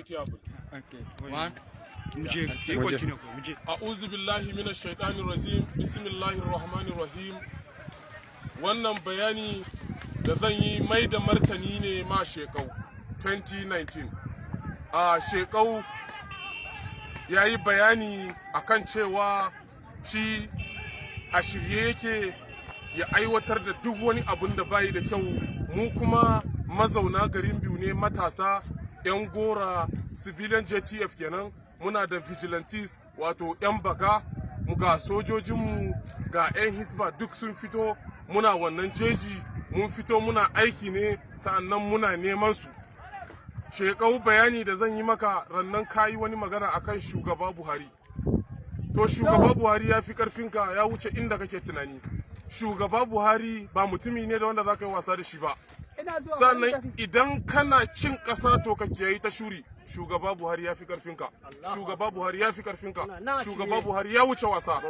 Wetin happen? Okay. One. Mu je, yi continue ko mu je. A'udhu billahi minash shaitanir rajim. Bismillahir rahmanir rahim. Wannan bayani da zan yi, mai da martani ne ma Shekau 2019. A Shekau ya yi bayani akan cewa shi a shirye yake ya aiwatar da duk wani abun da bayi da kyau. Mu kuma mazauna garin Biu ne, matasa 'yan gora, civilian JTF kenan. Muna da vigilantes, wato 'yan baka mu, ga sojojinmu, ga 'yan hisba, duk sun fito. Muna wannan jeji, mun fito muna aiki ne, sa'annan muna neman su. Shekau, bayani da zan yi maka, rannan kayi wani magana akan Shugaba Buhari. To, Shugaba Buhari ya fi karfinka, ya wuce inda kake tunani. Shugaba Buhari ba mutumi ne da wanda za ka yi wasa da shi ba. Sannan idan kana cin ƙasa, to ka kiyayi ta shuri. Shugaba Buhari ya fi karfinka, Shugaba Buhari ya fi karfinka, Shugaba Buhari ya wuce wasa.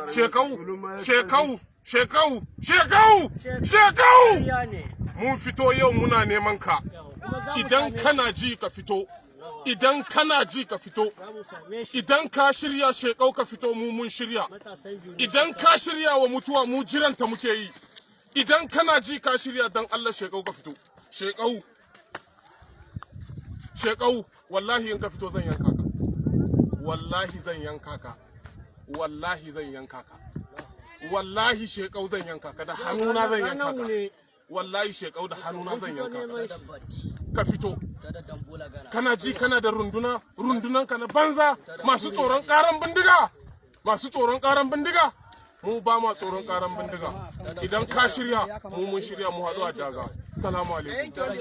Shekau, Shekau, Shekau, Shekau, Shekau, mun fito yau muna neman ka. Idan kana ji, ka fito. Idan kana ji, ka fito. Idan ka shirya, Shekau, ka fito. Mu mun shirya. Idan ka shirya wa mutuwa, mu jiranta muke yi. Idan kana ji, ka shirya, dan Allah Shekau ka fito. Shekau, Shekau, wallahi in ka fito zan yanka ka. Wallahi zan yanka ka. Wallahi zan yanka ka. Wallahi Shekau zan yanka ka da hannuna, zan yanka ka. Wallahi Shekau, da hannuna zan yanka ka. Ka fito. Kana ji, kana da runduna, rundunan ka na banza, masu tsoron karan bindiga, masu tsoron karan bindiga. Mu ba ma tsoron karan bindiga. Idan ka shirya, mu mun shirya, mu haɗu a daga. Salamu alaikum.